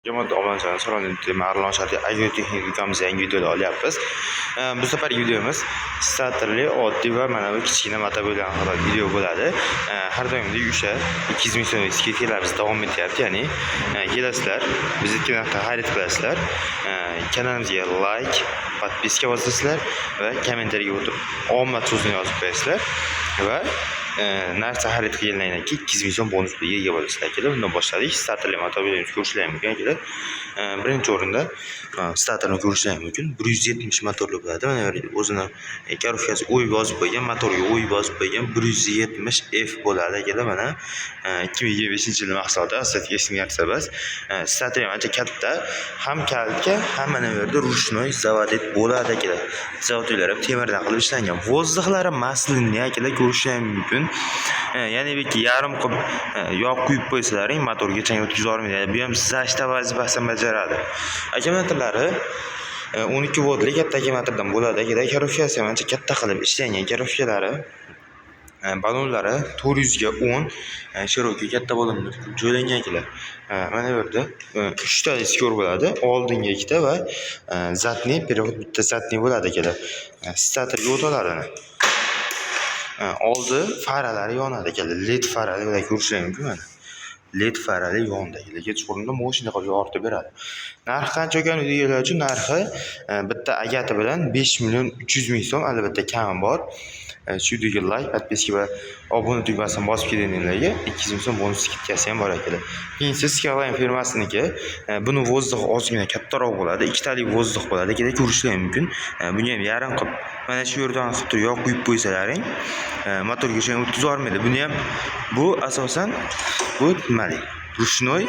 Jamoat omonat Marlon shahri agrotexnik do'konimizda yangi videolar olyapmiz. Bu safargi videomiz starterli, oddiy va mana bu kichkina motobolgan haqida video bo'ladi. Har doimgidek o'sha 200 ming so'mlik скидка larimiz davom etyapti. Ya'ni kelasizlar, bizniki narxda xarid qilasizlar. Kanalimizga like, подписка bosasizlar va kommentariyaga o'tib omad so'zini yozib qo'yasizlar va narsa xarid qilganlaringdan keyin 200 ming so'm bonus pulga ega bo'lasizlar, akalar. Undan boshladik. Starterli motobilimizni ko'rishlaring mumkin, akalar. Birinchi o'rinda starterni ko'rishlaring mumkin. 170 motorli bo'ladi. Mana bu yerda o'zini коробка si o'yib yozib qo'ygan, motorga o'yib yozib qo'ygan 170 F bo'ladi, akalar. Mana 2025-yil mahsuloti, Asset eski narsa emas. Starter ham ancha katta, ham kalka, ham mana bu yerda ручной заводить bo'ladi, akalar. Заводлari ham temirdan qilib ishlangan. Воздух lari масляный, akalar, ko'rishlaring mumkin. Ya'ni bu yerga yarim qilib yog' quyib qo'ysalaring, motorga chang o'tkaza olmaydi. Bu ham защита vazifasini bajaradi. Akkumulyatorlari 12 voltli katta akkumulyatordan bo'ladi, akalar. Коробка si ham ancha katta qilib ishlangan коробка lari. Ballonlari 400 ga 10, широкий katta ballonlar joylangan, akalar. Mana bu yerda 3 ta скор bo'ladi. Oldingi ikkita va задний переход bitta задний bo'ladi, akalar. Starterga o'ta oladi. Oldi faralari yonadi, akalar. LED farali ko'rishlaring mumkin mana. LED farali yondi, akalar. Kechqurunda moshina qilib yoritib beradi. Narxi qancha ekan deganlar uchun, narxi bitta agati bilan 5 million 300 ming so'm, albatta kami bor. Shu videoga like, подписка va obuna tugmasini bosib kelganinglarga 200 ming so'm bonus скидка si ham bor, akalar. Keyingisi Skyline firmasiniki. Buni воздух ozgina kattaroq bo'ladi. Ikkitalik воздух bo'ladi, akalar, ko'rishlaring mumkin. Buni ham yarim qilib mana shu yerdan qilib turib yog' quyib qo'ysalaring, motorga chang o'tkaza olmaydi. Buni ham bu asosan bu nimalik? Ручной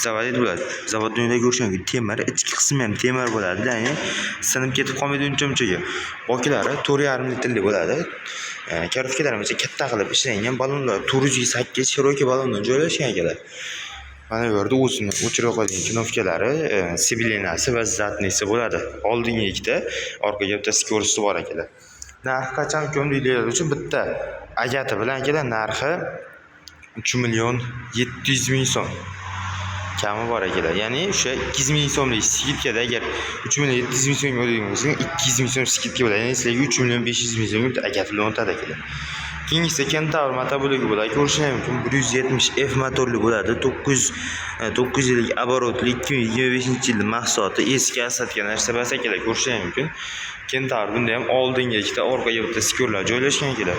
заводить bo'ladi. Zavodda ko'rishgan temir, ichki qismi ham temir bo'ladi, ya'ni sinib ketib qolmaydi uncha munchaga. Bokilari 4,5 litrli bo'ladi. Коробка lari ancha katta qilib ishlangan, ballonlar 408 широкий ballondan joylashgan, akalar. Mana bu yerda o'zini o'chirib qo'yadigan knopkalari, сцепления si va задний si bo'ladi. Oldingi ikkita, orqaga bitta скорость i bor, akalar. Narxi qachon ko'm deydiganlar uchun, bitta agati bilan, akalar, narxi 3 million 700 ming so'm. Kami bor, akalar. Ya'ni o'sha 200 ming so'mlik скидка da agar 3 million 700 ming so'mga oladigan bo'lsangiz, 200 ming so'm скидка bo'ladi. Ya'ni sizlarga 3 million 500 ming so'mga bitta agati bilan o'tadi, akalar. Keyingisi Kentaur motobligi bo'ladi. Ko'rishingiz mumkin, 170 F motorli bo'ladi. 900 950 оборот li, 2025-yilning mahsuloti, eski asatga narsa emas, akalar, ko'rishingiz mumkin. Kentaur, bunda ham oldinga ikkita, orqaga bitta скор lar joylashgan, akalar.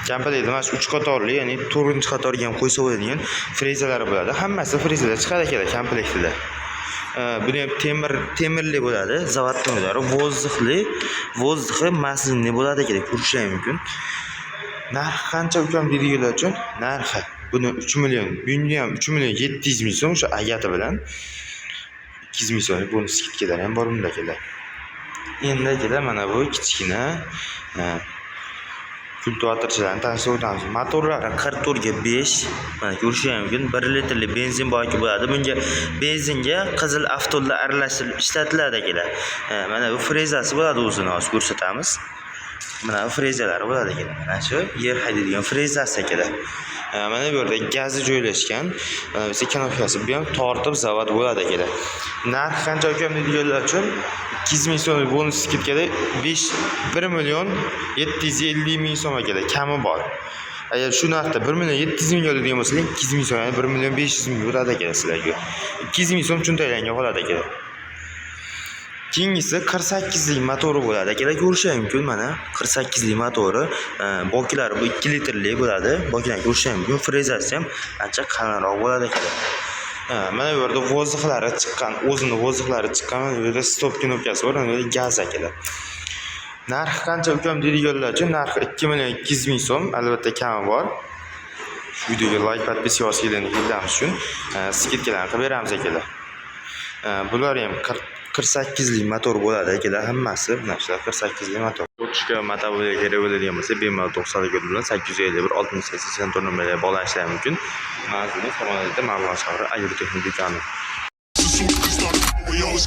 Komplektda mana shu 3 qatorli, ya'ni 4-qatorga ham qo'ysa bo'ladigan frezalari bo'ladi. Hammasi frezada chiqadi, akalar, komplektida. Buni ham temirli bo'ladi. Заводной lari, воздух li, воздух i масляный bo'ladi, akalar, ko'rishingiz mumkin. Narxi qancha ukam deydiganlar uchun, narxi buni 3 million, buni ham 3 million 700 ming so'm o'sha agati bilan 200 ming so'mlik bonus скидка lari ham bor bunda, akalar. Endi, akalar, mana bu kichkina kultivatorchilarni tanishtirib o'tamiz. Motorlari 44 ga 5, mana ko'rishingiz mumkin. 1 litrli benzin boki bo'ladi. Bunga benzinga qizil avtolda aralashtirib ishlatiladi, akalar. Mana bu frezasi bo'ladi, o'zini hozir ko'rsatamiz. Mana bu frezalari bo'ladi, akalar. Mana shu yer haydaydigan frezasi, akalar. Mana bu yerda gazi joylashgan. Mana bu knopkasi, bu ham tortib zavod bo'ladi, akalar. Narxi qancha ukam deydiganlar uchun, 200 ming so'mlik bonus скидка da 5 1 million 750 ming so'm, akalar, kami bor. Agar shu narxda 1 million 700 mingga oladigan bo'lsangiz, 200 ming so'm, ya'ni 1 million 500 ming o'tadi, akalar, sizlarga. 200 ming so'm cho'ntaklaringga qoladi, akalar. Keyingisi 48lik motori bo'ladi, akalar, ko'rishingiz mumkin, mana 48lik motori. Bokilari bu 2 litrli bo'ladi. Bokilarni ko'rishingiz mumkin. Frezasi ham ancha qalinroq bo'ladi, akalar. Mana bu yerda воздух lari chiqqan, o'zini воздух lari chiqqan. Mana bu yerda stop knopkasi bor, mana bu yerda gaz, akalar. Narxi qancha ukam deydiganlar uchun, narxi 2 million 200 ming so'm, albatta kami bor. Shu videoga like, подписка bosganlarni uchun скидка larni qilib beramiz, akalar. Bular ham 48lik motor bo'ladi, akalar, hammasi mana shular 48lik motor. O'tishga motobolga kerak bo'ladigan bo'lsa, bemalol 92 bilan 851 68 84 nomerga bog'lanishlari mumkin. Manzilimiz Farg'onada, Marg'ilon shahri, agrotexnik do'koni. We always